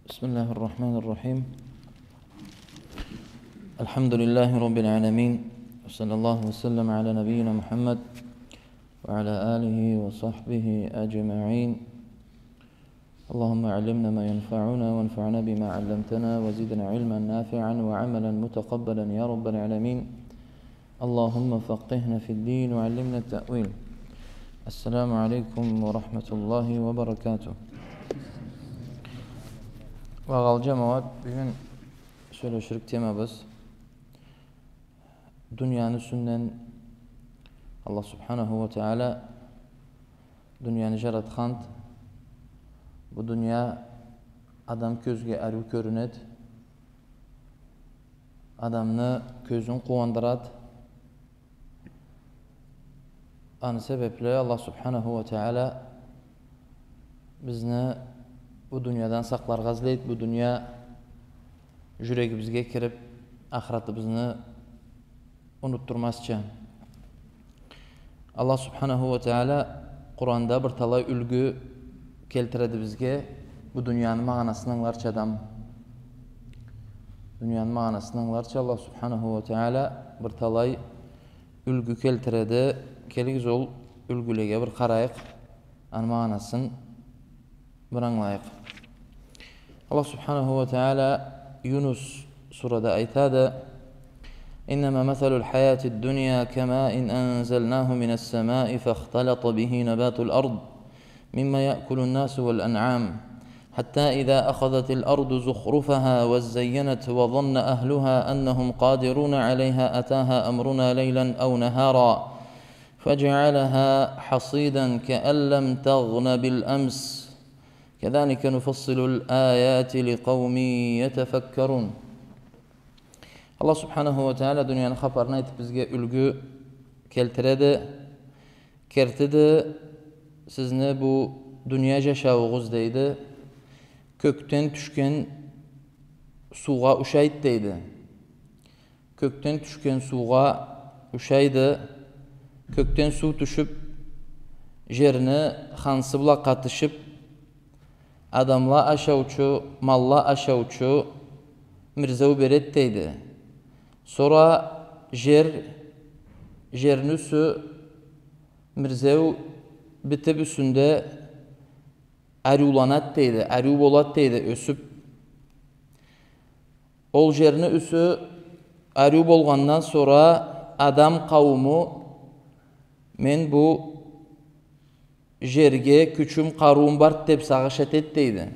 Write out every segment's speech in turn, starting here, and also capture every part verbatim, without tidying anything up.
بسم الله الرحمن الرحيم. الحمد لله رب العالمين. وصلى الله وسلم على نبينا محمد وعلى آله وصحبه أجمعين. اللهم علمنا ما ينفعنا وانفعنا بما علمتنا وزدنا علما نافعا وعملا متقبلا يا رب العالمين. اللهم فقهنا في الدين وعلمنا التأويل. السلام عليكم ورحمة الله وبركاته. Багъалы джамауат, бюгюн сёлеширик темабыз дунияны юсюнден. Аллах субханаху уа тагъала дунияны джаратханд. Бу дуния адам кёзге ариу кёрюнед. Адамны кёзюн къууандырад. Аны себепли Аллах субханаху уа тагъала бизни бу дуниядан сакъларгъа излейд, бу дуния джюрегибизге кириб, ахыратыбызны унутдурмазча. Аллах субханаху уа тагъала Къуранда бир талай юлгю келтиреди бизге, бу дунияны магъанасын ангыларча адам. Дунияны магъанасын ангыларча Аллах субханаху уа тагъала бир талай юлгю келтиреди. Келигиз, ол юлгюлеге бир къарайыкъ, аны магъанасын бир ангылайыкъ. Аллах субханаху уа тагъала Юнус сурада айтады: إنما مثل الحياة الدنيا كماء أنزلناه من السماء فاختلط به نبات الأرض مما يأكل الناس والأنعام حتى إذا أخذت الأرض زخرفها وازينت وظن أهلها أنهم قادرون عليها أتاها أمرنا ليلا أو نهارا فجعلها حصيدا كأن لم تغن بالأمس كذلك نفصل الآيات لقوم يتفكرون. Аллах субханаху уа тагъала дунияны хапарын айтыб, бизге юлгю келтиреди. Кертиди сизни бу дуния джашауугъуз, дейди, кёкден тюшген суугъа ушайды, дейди. Кёкден тюшген суугъа ушайды. Кёкден суу тюшюб, джерни хансы бла къатышыб, адамла ашаучу, малла ашаучу мирзеу беред, дейди. Сора джер, джерни юсю мирзеу битиб, юсюнде ариуланад, дейди, ариу болад, дейди, ёсюб. Ол джерни юсю ариу болгъандан сора адам къаууму: «Мен бу джерге кючюм, къарыуум барды», — деб сагъыш этед, дейди.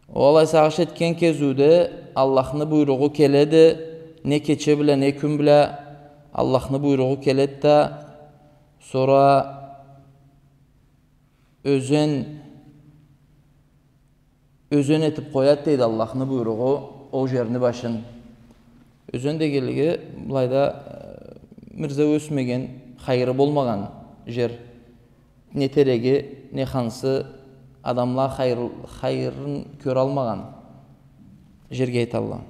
Ол алай сагъыш этген кезиуде Аллахны буйругъу келеди, не кече бла, не кюн бла Аллахны буйругъу келед да, сора ёзен, ёзен этиб къояд, дейди, Аллахны буйругъу ол джерни башын. Ёзен дегенлиги, былайда, э, мирзеу ёсмеген, хайыры болмагъан джер. Не тереги, не хансы, адамла хайыр-, хайырын кёралмагъан джерге айталла.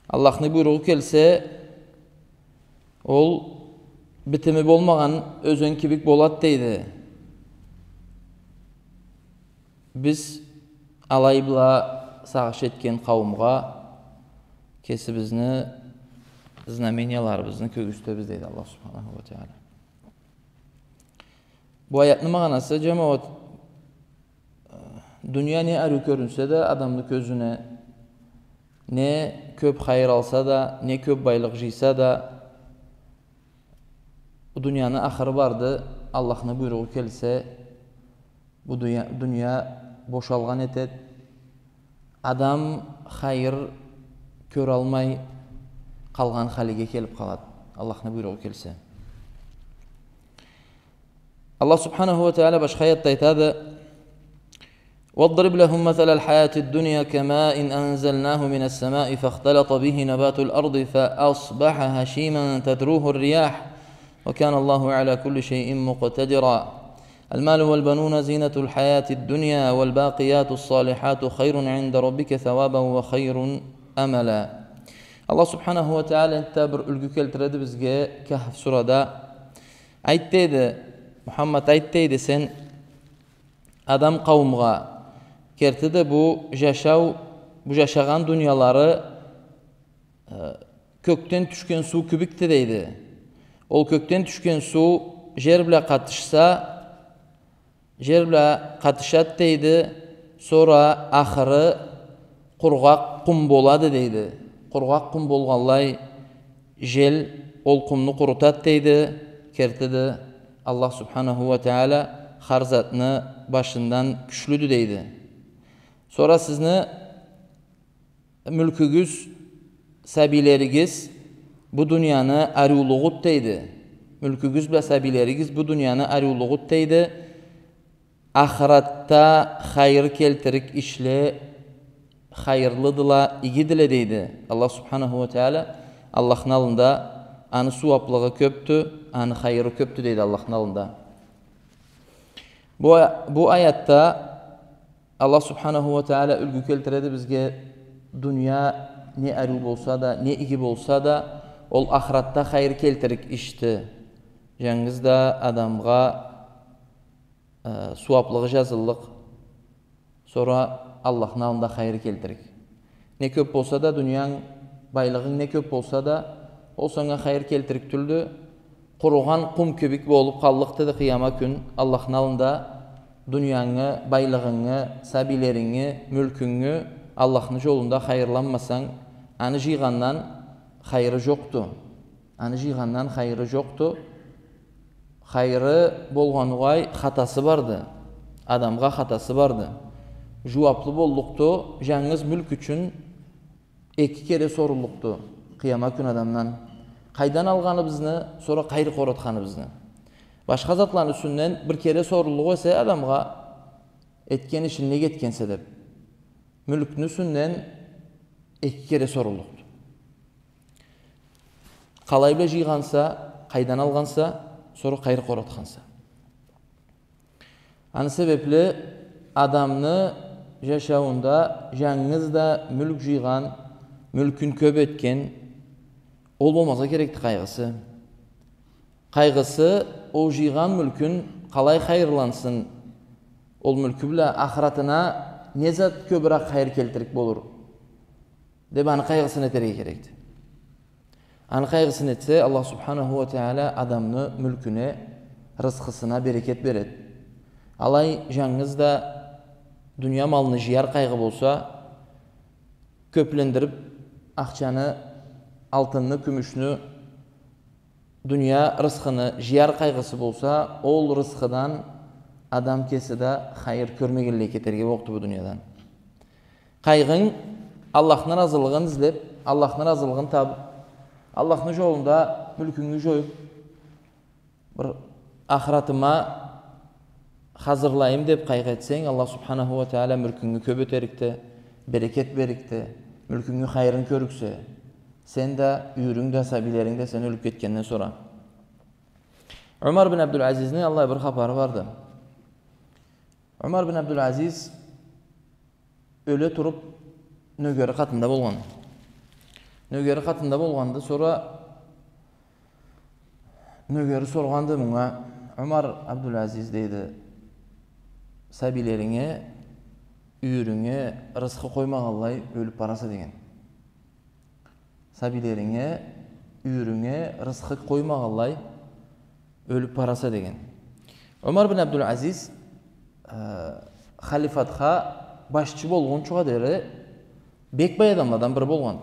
Аллахны буйругъу келсе, ол битими болмагъан ёзен кибик болад, дейди. Биз алай бла сагъыш этген къауумгъа кесибизни знаменияларыбызны кёргюзтебиз, дейди Аллах субханаху уа тагъала. Бу аятны магъанасы, джамауат, дуния не ариу кёрюнсе да адамны кёзюне, не кёб хайыр алса да, не кёб байлыкъ джыйса да, бу дунияны ахыры барды, Аллахны буйругъу келсе, бу дуния, дуния бошалгъан этед. Адам хайыр кёралмай къалгъан халиге келиб къалад, Аллахны буйругъу келсе. Аллах субханаху уа тагъала башха аятда айтады: واضرب لهم مثل الحياة الدنيا كماء أنزلناه من السماء فاختلط به نبات الأرض فأصبح هشيما تذروه الرياح وكان الله على كل شيء مقتدرا. المال والبنون زينة الحياة الدنيا والباقيات الصالحات خير عند ربك ثوابا وخير أملا. Аллах субханаху уа тагъала энтда бир юлгю келтиреди бизге Кахф сурада. Айт, дейди, Мухаммад, айт, дейди, сен адам къауумгъа: Кертиди, бу жашау, бу жашагъан дуниялары, э, кёкден тюшген суу кибикди, дейди. Ол кёкден тюшген суу жер бла къатышса, жер бла къатышады, дейди, сора ахыры къургъакъ къум болады, дейди. Къургъакъ къум болгъанлай, жел ол къумну къурутады, дейди. Кертиди, Аллах субханаху уа тагъала хар затны башындан кючлюдю, дейди. Сора сизни мюлкюгюз, сабийлеригиз бу дунияны ариулугъуду, дейди. Мюлкюгюз бла сабийлеригиз бу дунияны ариулугъуду, дейди. Ахыратда хайыр келтирик ишле хайырлыдыла, игидиле, дейди. Аллах субханаху уа тагъала Аллахны аллында аны сууаплыгъы кёпдю, аны хайыры кёпдю, дейди, Аллахны аллында. Бу, бу аятда Аллах субханаху уа тагъала юлгю келтиреди бизге, дуния не ариу болса да, не иги болса да, ол ахыратда хайыр келтирик ишди. Жангыз да адамгъа, э, сууаплыгъы жазыллыкъ, сора Аллахны аллында хайыр келтирик. Не кёп болса да, дунияны байлыгъынг не кёп болса да, ол санга хайыр келтирик тюлдю. Къуругъан къум кибик болуп къаллыкъды, дейди, къыяма кюн Аллахны аллында. Дуниянгы, байлыгъынгы, сабийлеринги, мюлкюнгю Аллахны жолунда хайырланмасанг, аны жыйгъандан хайыры жокъду. Аны жыйгъандан хайыры жокъду. Хайыры болгъан угъай, хатасы барды. Адамгъа хатасы барды. Жууаплы боллукъду, жангыз мюлк ючюн эки кере соруллукъду къыяма кюн адамдан. Къайдан алгъаныбызны, сора къайры къоратханыбызны. Башха затланы юсюнден бир кере соруллукъ эсе адамгъа, этген ишин нек этгенсе деп. Мюлкню юсюнден эки кере соруллукъду. Къалай бла жыйгъанса, къайдан алгъанса, сора къайры къоратханса. Аны себепли адамны жашауунда жангыз да мюлк жыйгъан, мюлкюн кёп этген, ол болмазгъа керекди къайгъысы. Къайгъысы, ол жыйгъан мюлкюн къалай хайырлансын, ол мюлкю бла ахыратына не зат кёбюрек хайыр келтирик болур деп, аны къайгъысын этерге керекди. Аны къайгъысын этсе, Аллах субханаху уа тагъала адамны мюлкюне, рысхысына берекет береди. Алай, жангыз да дуния малны жыяр къайгъы болса, кёплендирип ахчаны, алтынны, кюмюшню, дуния рысхыны жыяр къайгъысы болса, ол рысхыдан адам кеси да хайыр кёрмегенлей кетерге боллукъду бу дуниядан. Къайгъынг Аллахны ыразылыгъын излеп, Аллахны ыразылыгъын табып, Аллахны жолунда мюлкюнгю жоюп, бир ахыратыма хазырлайым деп къайгъы этсенг, Аллах субханаху уа тагъала мюлкюнгю кёп этерикди, берекет берикди, мюлкюнгю хайырын кёрюксе, сен да, юйюрюнг да, сабийлеринг да сен ёлюп кетгенден сора. Умар бин Абдулазизни аллай бир хапары барды. Умар бин Абдулазиз ёле туруп, нёгери къатында болгъан. Нёгери къатында болгъанды, сора нёгери соргъанды мунга: «Умар Абдулазиз, — дейди, — сабийлеринге, юйюрюнге рысхы къоймагъанлай ёлюп бараса», — деген. «Сабийлеринге, юйюрюнге рысхы къоймагъанлай ёлюп бараса», — деген. Умар бин Абдулазиз, э, халифатха башчы болгъунчугъа дери бек бай адамладан бири болгъан.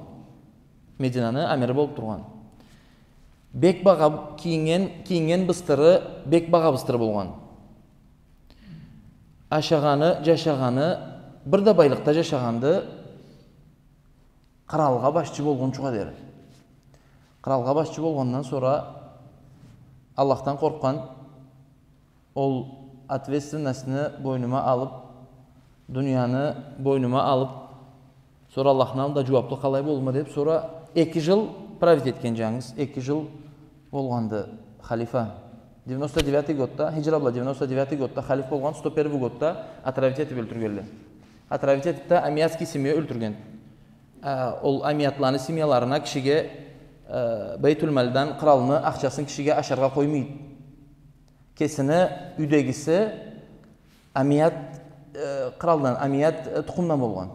Мединаны амири болуп тургъан. Бек багъа кийинген, кийинген быстыры бек багъа быстыры болгъан. Ашагъаны, жашагъаны, бир да байлыкъда жашагъанды. Къыралгъа башчы болгъунчугъа дери. Къыралгъа башчы болгъандан сора Аллахдан къоркъгъан, ол ответственностьну бойнума алып, дунияны бойнума алып, сора Аллахны аллында жууаплы къалай болурма деп, сора эки жыл править этген, жангыз эки жыл болгъанды халифа. Девяносто девятый годда, хиджра бла девяносто девятый годда халиф болгъан, сто первый годда отравить этип ёлтюргенле. Отравить этип да Амиятский семья ёлтюрген. А, ол Амиятланы семьяларына, кишиге, э, Бейтулмалдан къыралны ахчасын кишиге ашаргъа къоймайды. Кесини юйдегиси Амият э, къралдан, Амият, э, тукъумдан болгъан.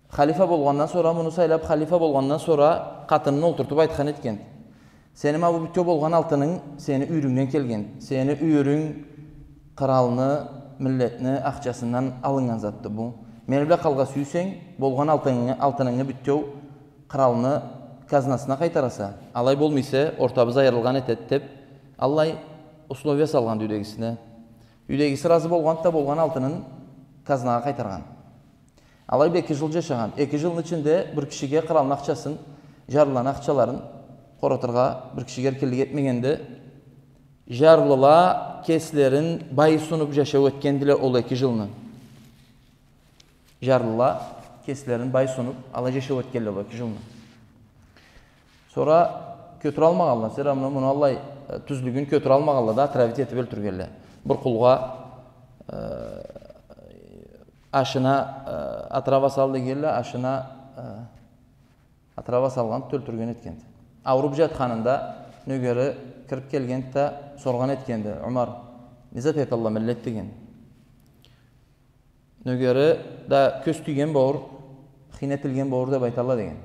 Халифа болгъандан сора, муну сайлаб халифа болгъандан сора, къатынын олтуртуб айтхан этген: «Сени ма бу бютеу болгъан алтынынг сени юйюрюнгден келген. Сени юйюрюнг къралны, миллетни ахчасындан алыннган затды бу. Мени бла къалгъа сюйсенг, болгъан алтынынгы, алтынынгы бютеу къралны казнасына къайтараса. Алай болмай эсе, ортабыз айырылгъан этеди», — деб, аллай условия салгъанды юйдегисине. Юйдегиси разы болгъанды да, болгъан алтынын казнагъа къайтаргъан. Алай бла эки жыл жашагъан. Эки жылны ичинде бир кишиге къралны ахчасын, жарлыланы ахчаларын къоратыргъа бир кишиге эркинлик этмегенди. Жарлыла кеслерин бай сунуб жашау этгендиле ол эки жылны. Жарлыла кеслерин бай сунуб, алай жашау этгенле ол эки жылны. Сора кётюралмагъанла, всё равно муну аллай, э, тюзлюгюн кётюралмагъанла да, отравить этиб ёлтюргенле. Бир къулгъа, э, ашына, э, отрава сал дегенле, ашына, э, отрава салгъанды, ёлтюрген этгенди. Ауруб жатханында нёгери кириб келгенди да, соргъан этгенди: «Умар, не зат эталла миллет?» — деген. Нёгери да: «Кёз тийген болур, хыйны этилген болур деб айталла», — деген.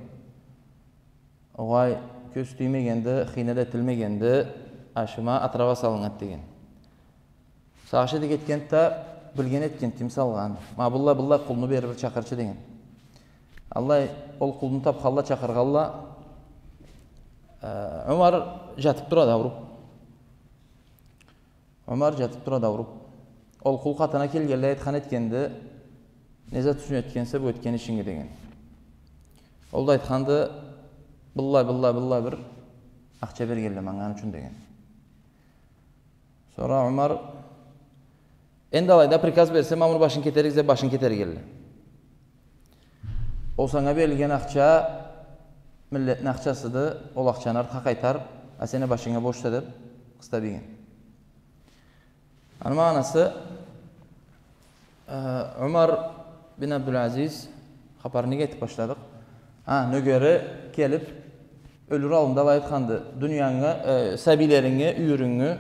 «Огъай, кёз тиймегенди, хыйны да этилмегенди, ашыма отрава салыннган», — деген. Сагъыш эте кетгенди да, билген этгенди ким салгъанын. «Ма быллай, быллай къулну бери бир чакъырчы», — деген. Аллай ол къулну табханла, чакъыргъанла. Э, Умар жатыб турады ауруб. Умар жатыб турады ауруб. Ол къул къатына келгенлей айтхан этгенди: «Не зат ючюн этгенсе бу этген ишинги?» — деген. Ол да айтханды: «Быллай, быллай, быллай бир ахча бергенле манга аны ючюн», — деген. Сора Умар: «Энди алайда приказ берсе, ма муну башын кетерик десе, башын кетерик эдиле. Ол санга берилген ахча миллетни ахчасыды, ол ахчаны артха къайтар, а сен а башынга бошса», — деб, къыстаб ийген. Аны магъанасы, э, Умар бин Абдулазиз, хапарны неге айтыб башладыкъ? А, нёгери келиб, ёлюр аллында алай айтханды: «Дуниянгы, э, сабийлеринги, юйюрюнгю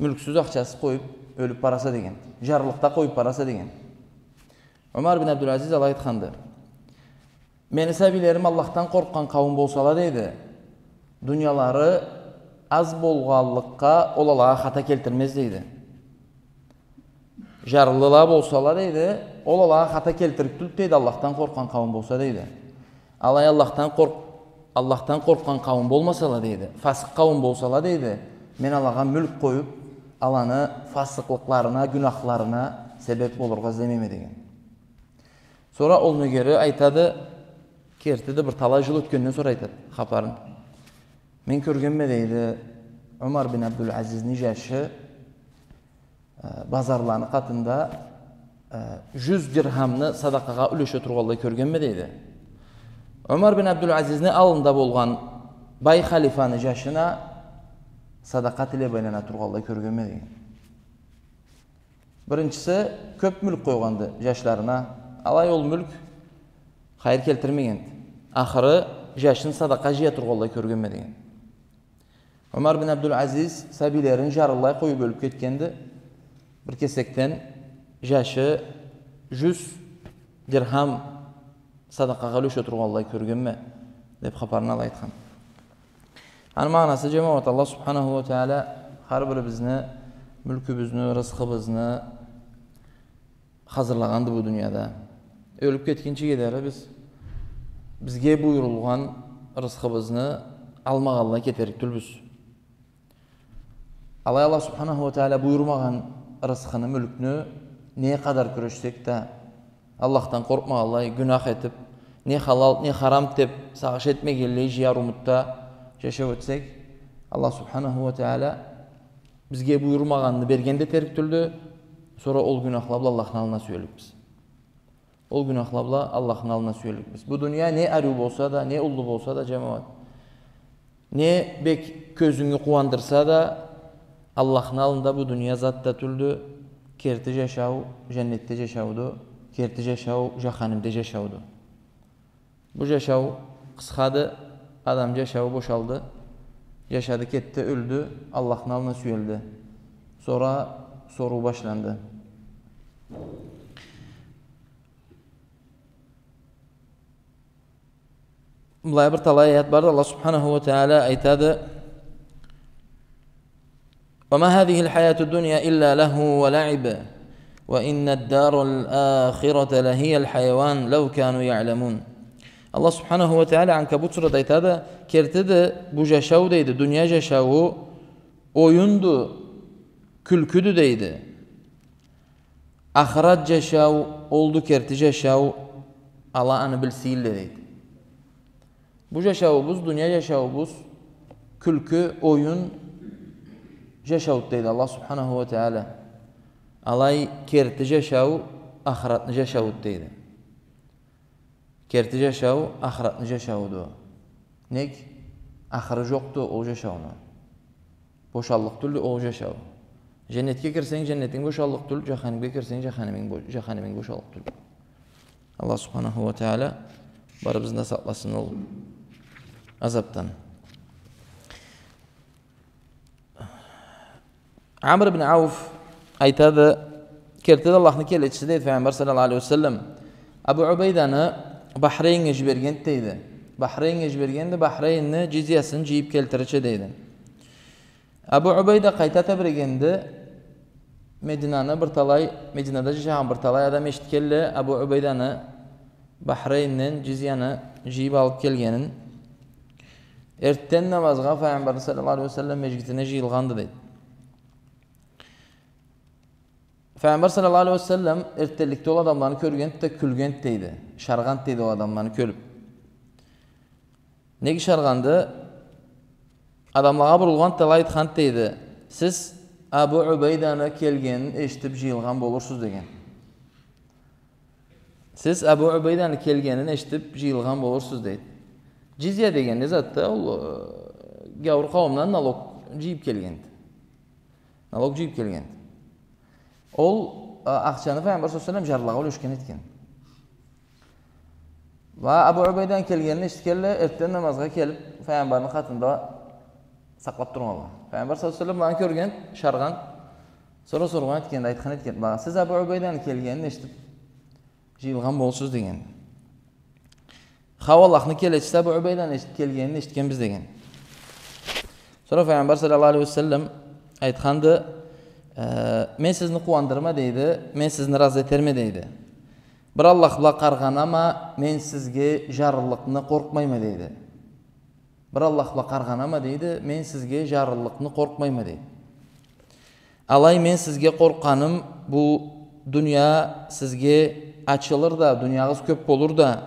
мюлксюз, ахчасыз къоюб, ёлюб бараса», — деген. «Жарлылыкъда къоюб бараса», — деген. Умар бин Абдулазиз алай айтханды: «Мени сабийлерим Аллахдан къоркъгъан къауум болсала, — дейди, — дуниялары аз болгъанлыкъгъа ол алагъа хата келтирмез, — дейди. — Жарлыла болсала, — дейди, — ол алагъа хата келтириб тюлдю, — дейди, — Аллахдан къоркъгъан къауум болса», — дейди. «Алай Аллахдан къоркъ-, Аллахдан къоркъгъан къауум болмасала, — дейди, — фасыкъ къауум болсала, — дейди, — мен алагъа мюлк къоюб, аланы фасыкълыкъларына, гюнахларына себеб болургъа излемейме», — деген. Сора ол нёгери айтады, кертиди, бир талай жыл ётгенден сора айтады хапарын. «Мен кёргенме, — дейди, — Умар бин Абдулазизни жашы, э, базарланы къатында, э, жюз дирхамны садакъагъа юлеше тургъанлай кёргенме, — дейди. — Умар бин Абдулазизни аллында болгъан бай халифаны жашын а садакъа тилеб айлана тургъанлай кёргенме», — деген. Биринчиси, кёб мюлк къойгъанды жашларына. Алай ол мюлк хайыр келтирмегенди. Ахыры, жашын садакъа жыя тургъанлай кёргенме, деген. Умар бин Абдулазиз сабийлерин жарлылай къоюб ёлюб кетгенди. Бир кесекден жашы жюз дирхам садакъагъа юлеше тургъанлай кёргенме, деб хапарын алай айтхан. Аны магъанасы, жамауат, Аллах субханаху уа тагъала хар бирибизни мюлкюбюзню, рызкъыбызны хазырлагъанды бу дунияда. Ёлюб кетгинчиге дери биз, бизге буюрулгъан рызкъыбызны алмагъанлай кетерик тюлбюз. Алай Аллах субханаху уа тагъала буюрмагъан рызкъыны, мюлкню не къадар кюрешсек да, Аллахдан къоркъмагъанлай, гюнах этиб, не халал, не харам деб сагъыш этмегенлей, жыяр умутда жашау этсек, Аллах субханаху уа тагъала бизге буюрмагъанны берген да этерик тюлдю, сора ол гюнахла бла Аллахны аллына сюеликбиз. Ол гюнахла бла Аллахны аллына сюеликбиз. Бу дуния не ариу болса да, не уллу болса да, жамауат, не бек кёзюнгю къууандырса да, Аллахны аллында бу дуния зат да тюлдю, керти жашау жаннетде жашауду, керти жашау жаханимде жашауду. Бу жашау къысхады, адам жашауу бошалды, жашады, кетди, ёлдю, Аллахны аллына сюелди. Сора соруу башланды. Былай бир талай аят барды, Аллах субханаху уа тагъала айтады: «وما هذه الحياة الدنيا إلا لهو ولعب وإن الدار الآخرة لهي الحيوان لو كانوا يعلمون». Аллах субханаху уа тагъала Анкабут сурада айтады: «Кертиди, бу жашау, — дейди, — дуния жашауу оюнду, кюлкюдю, — дейди. — Ахырат жашау олду керти жашау, ала аны билсинле», — дейди. Бу жашауубуз, дуния жашауубуз кюлкю, оюн жашауду, дейди Аллах субханаху уа тагъала. Алай керти жашау ахыратны жашаууду, дейди. Керти жашау ахыратны жашаууду. Нек? Ахыры жокъду ол жашауну. Бошаллыкъ тюлдю ол жашау. Женнетге кирсенг, женнетинг бошаллыкъ тюл, жаханимге кирсенг, жаханиминг бо-, жаханиминг бошаллыкъ тюл. Аллах субханаху уа тагъала барыбызны да сакъласын ол азапдан. Амр ибн Ауф айтады, кертиди, Аллахны келечиси, дейди, Файгъамбар саллаллаху алейхи уа саллам Абу Убайданы Бахрейннге жибергенди, дейди. Бахрейннге жибергенди, Бахрейнни жизьясын жыйып келтирирча, дейди. Абу Убайда къайта тебирегенди, Мединаны бир талай, Мединада жашагъан бир талай адам эшитгенле Абу Убайданы Бахрейнден жизьяны жыйып алып келгенин. Эртден намазгъа Файгъамбарны саллаллаху алейхи уа саллам межгитине жыйылгъанды, дейди. Файгъамбар саллаллаху алейхи уа саллам эртденликде ол адамланы кёргенди да кюлгенди, дейди. Ышаргъанды, дейди, ол адамланы кёрюп. Нек ышаргъанды? Адамлагъа бурулгъанды да айтханды, дейди: «Сиз Абу Убайданы келгенин эшитип жыйылгъан болурсуз», — деген. «Сиз Абу Убайданы келгенин эшитип жыйылгъан болурсуз», — дейди. Жизья деген не затды? Ол, э, гяуур къауумдан налог жыйып келгенди. Налог жыйып келгенди. Ол, э, ахчаны Файгъамбар саллаллаху алейхи уа саллам жарлылагъа юлешген этген. Ва Абу Убайданы келгенин эшитгенле, эртден намазгъа келип, Файгъамбарны къатында сакълап тургъанла. Файгъамбар саллаллаху алейхи уа саллам аны кёрген, ышаргъан, сора соргъан этген, айтхан этген: «Багъа, сиз Абу Убайданы келгенин эшитип жыйылгъан болурсуз», — деген. «Хау, Аллахны келечиси, Абу Убайданы эшит-, келгенин эшитгенбиз», — деген. Сора Файгъамбар саллаллаху алейхи уа саллам айтханды: «Э, мен сизни къууандырама, — дейди, — мен сизни ыразы этерме, — дейди. — Бир Аллах бла къаргъанама мен сизге жарлылыкъны къоркъмайма, — дейди. — Бир Аллах бла къаргъанама, — дейди, — мен сизге жарлылыкъны къоркъмайма», — дейди. «Алай мен сизге къоркъгъаным, бу дуния сизге ачылыр да, дуниягъыз кёп болур да,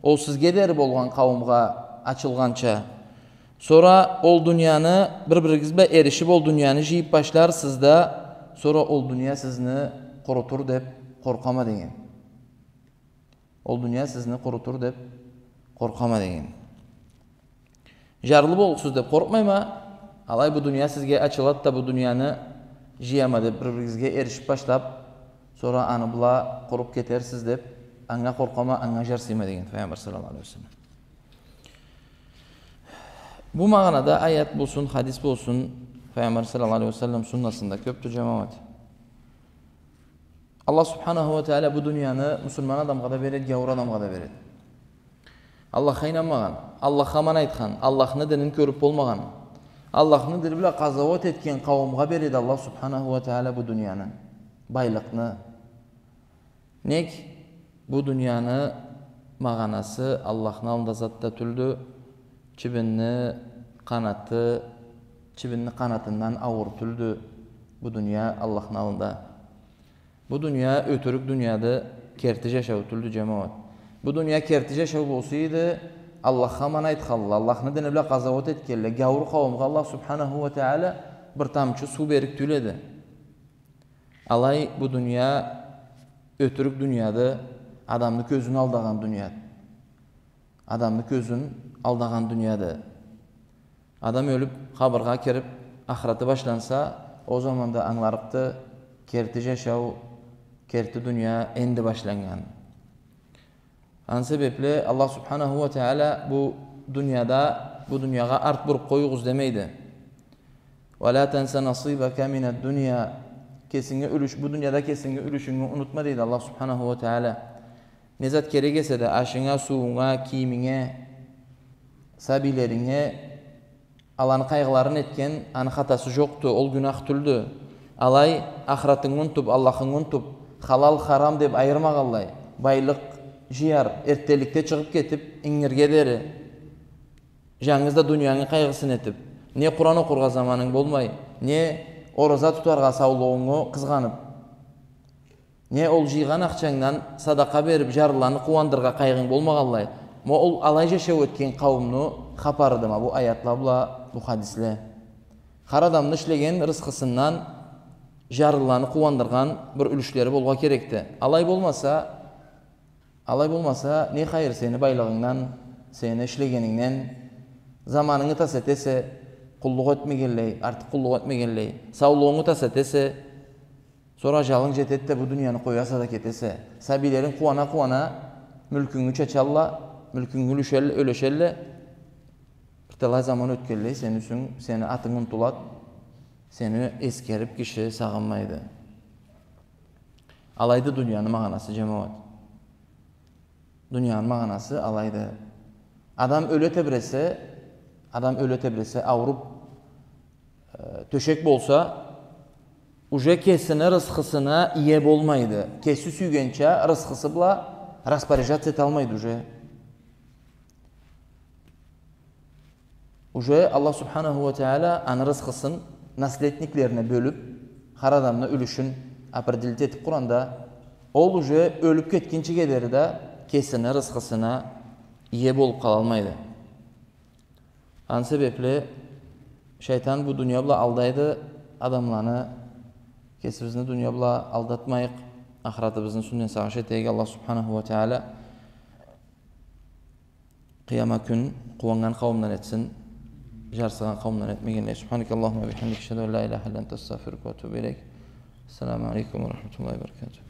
ол сизге дери болгъан къауумгъа ачылгъанча. Сора ол дунияны бир-биригиз бла эришип, ол дунияны жыйып башларсыз да, сора ол дуния сизни къурутур деп къоркъама», — деген. «Ол дуния сизни къурутур деп къоркъама», — деген. «Жарлы боллукъсуз деп къоркъмайма, алай бу дуния сизге ачылады да, бу дунияны жыяма деп бир-биригизге эришип башлап, сора аны бла къуруп кетерсиз деп, анга къоркъама, анга жарсыйма», — деген Файгъамбар саллаллаху алейхи уа саллам. Бу магъанада аят болсун, хадис болсун, Файгъамбар саллаллаху алейхи уа саллам суннасында кёпдю, жамауат. Аллах субханаху уа тагъала бу дунияны муслиман адамгъа да береди, гяуур адамгъа да береди. Аллахха ийнанмагъан, Аллахха аман айтхан, Аллахны динин кёрюп болмагъан, Аллахны дини бла къазауат этген къауумгъа береди Аллах субханаху уа тагъала бу дунияны, байлыкъны. Нек? Бу дунияны магъанасы Аллахны аллында зат да тюлдю, чибинни къанаты, чибинни къанатындан ауур тюлдю бу дуния Аллахны аллында. Бу дуния ётюрюк дунияды, керти жашау тюлдю, жамауат. Бу дуния керти жашау болса эди, Аллахха аман айтханла, Аллахны дини бла къазауат этгенле, гяуур къауумгъа Аллах субханаху уа тагъала бир тамчы суу берик тюл эди. Алай бу дуния ётюрюк дунияды, адамны кёзюн алдагъан дунияды. Адамны кёзюн алдагъан дунияды. Адам ёлюп, къабыргъа кирип, ахыраты башланса, ол заманда ангыларыкъды керти жашау, керти дуния энди башланнган. Аны себепли Аллах субханаху уа тагъала бу дунияда, бу дуниягъа арт буруп къоюгъуз демейди. «ولا تنس نصيبك من الدنيا Кесинге юлюш, бу дунияда кесинге юлюшюнгю унутма, дейди Аллах субханаху уа тагъала. Не зат керек эсе да, ашынга, сууунга, кийиминге, сабийлеринге, аланы къайгъыларын этген, аны хатасы жокъду, ол гюнах тюлдю. Алай, ахыратынгы унутуп, Аллахынгы унутуп, халал, харам деп айырмагъанлай, байлыкъ жыяр, эрттенликде чыгъып кетип, ингирге дери. Жангыз да дуниянгы къайгъысын этип, не Къуран окъургъа заманынг болмай, не ораза тутаргъа саулугъунгу къызгъанып, не ол жыйгъан ахчангдан садакъа берип, жарлыланы къууандыргъа къайгъынг болмагъанлай. Ма ол алай жашау этген къауумну хапарыды ма бу аятла бла бу хадисле. Хар адамны ишлеген рысхысындан жарлыланы къууандыргъан бир юлюшлери болгъа керекди. Алай болмаса, Алай болмаса, не хайыр сени байлыгъынгдан, сени ишлегенингден? Заманынгы тас этесе, къуллукъ этмегенлей, артыкъ къуллукъ этмегенлей, саулугъунгу тас этесе, сора ажалынг жетеди да, бу дунияны къояса да кетесе. Сабийлеринг къууана-къууана мюлкюнгю чачалла, мюлкюнгю юлюшел-, юлешелле. Бир талай заман ётгенлей, сени юсюнг, сени атынг унутулады, сени эсгерип киши сагъынмайды. Алайды дунияны магъанасы, жамауат. Дунияны магъанасы алайды. Адам ёле тебресе, адам ёле тебресе, ауруп, э, тёшек болса, уже кесини рысхысына ие болмайды. Кеси сюйгенча рысхысы бла распоряжаться эталмайды уже. Уже Аллах субханаху уа тагъала аны рысхысын наследниклерине бёлюп, хар адамны юлюшюн определить этип Къуранда, ол уже ёлюп кетгинчиге дери да кесини рысхысына ие болуп къалалмайды. Аны себепли шайтан бу дуния бла алдайды адамланы. Кесибизни дуния бла алдатмайыкъ, ахыратыбызны юсюнден сагъыш этейик. Аллах субханаху уа тагъала Къыяма кюн къууаннган къауумдан этсин, жарсыгъан къауумдан этмегенлей. سبحانك اللهم وبحمدك، أشهد أن لا إله إلا أنت، أستغفرك وأتوب إليك. السلام عليكم ورحمة الله وبركاته.